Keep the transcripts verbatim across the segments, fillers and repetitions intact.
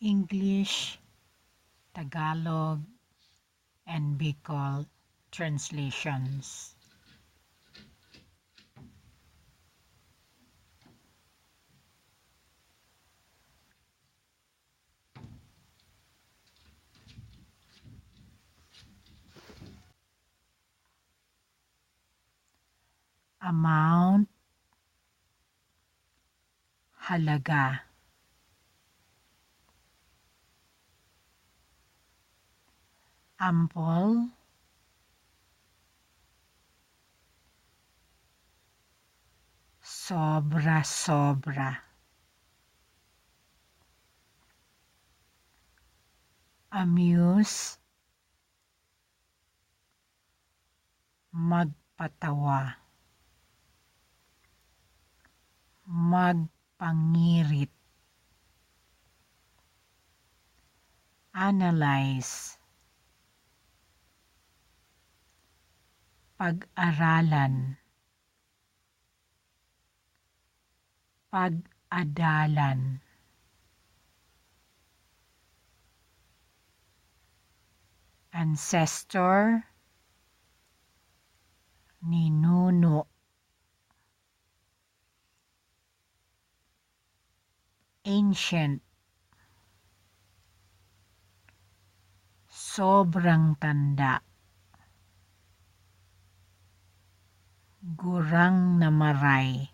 English, Tagalog, and Bicol translations. Amount, halaga. Ample, sobra-sobra. Amuse, magpatawa, magpangirit. Analyze, pag-aralan, pag-adalan. Ancestor, ninuno. Ancient, sobrang tanda. Gurang na maray.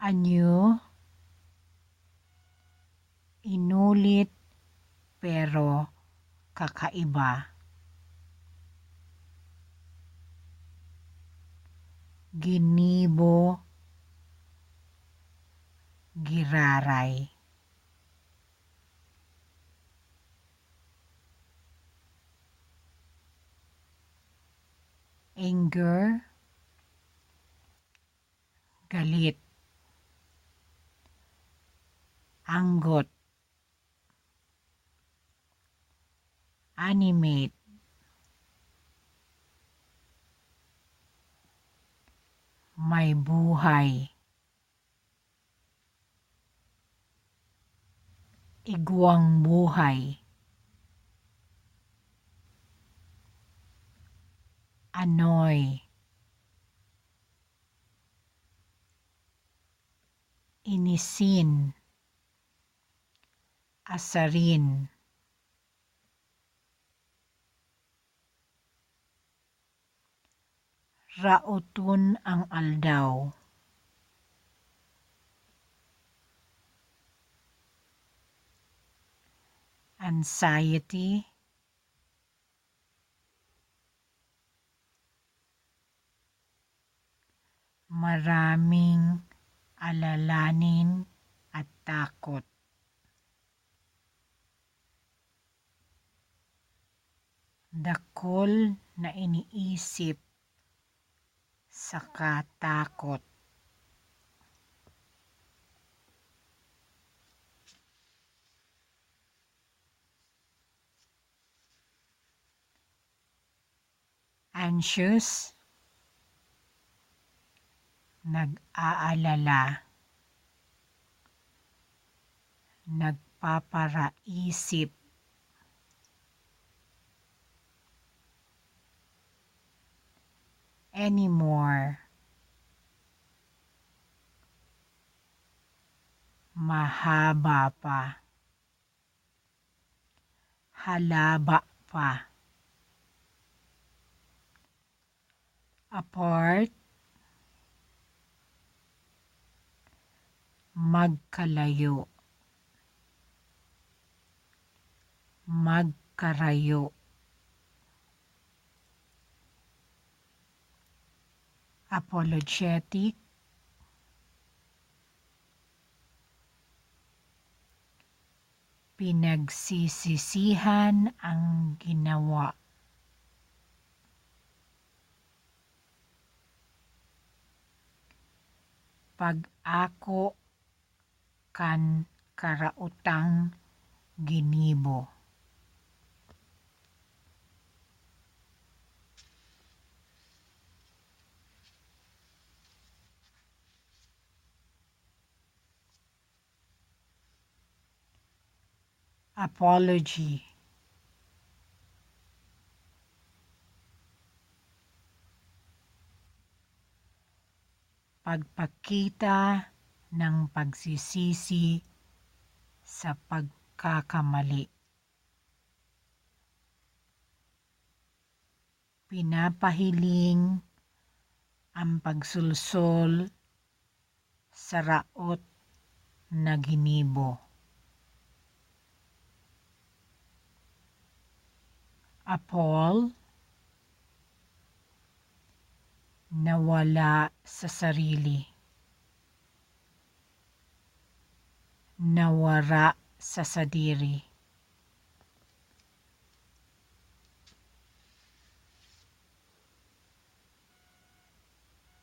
Anyo, inulit pero kakaiba. Ginibo, giraray. Anger, galit. Anggot, animate. May buhay. Igwang buhay. Anoy. Inisin. Asarin. Raoton ang aldaw. Anxiety. Maraming alalanin at takot. Dakul na iniisip saka takot. Anxious, nag-aalala, nagpaparaisip. Anymore, mahaba pa. Halaba pa. Apart, magkalayo. Magkarayo. Apologetic, pinagsisisihan ang ginawa. Pag-ako kan karaotang ginibo. Apology. Pagpakita ng pagsisisi sa pagkakamali. Pinapahiling ang pagsulsol sa raot na ginibo. Apol, nawala sa sarili. Nawara sa sadiri.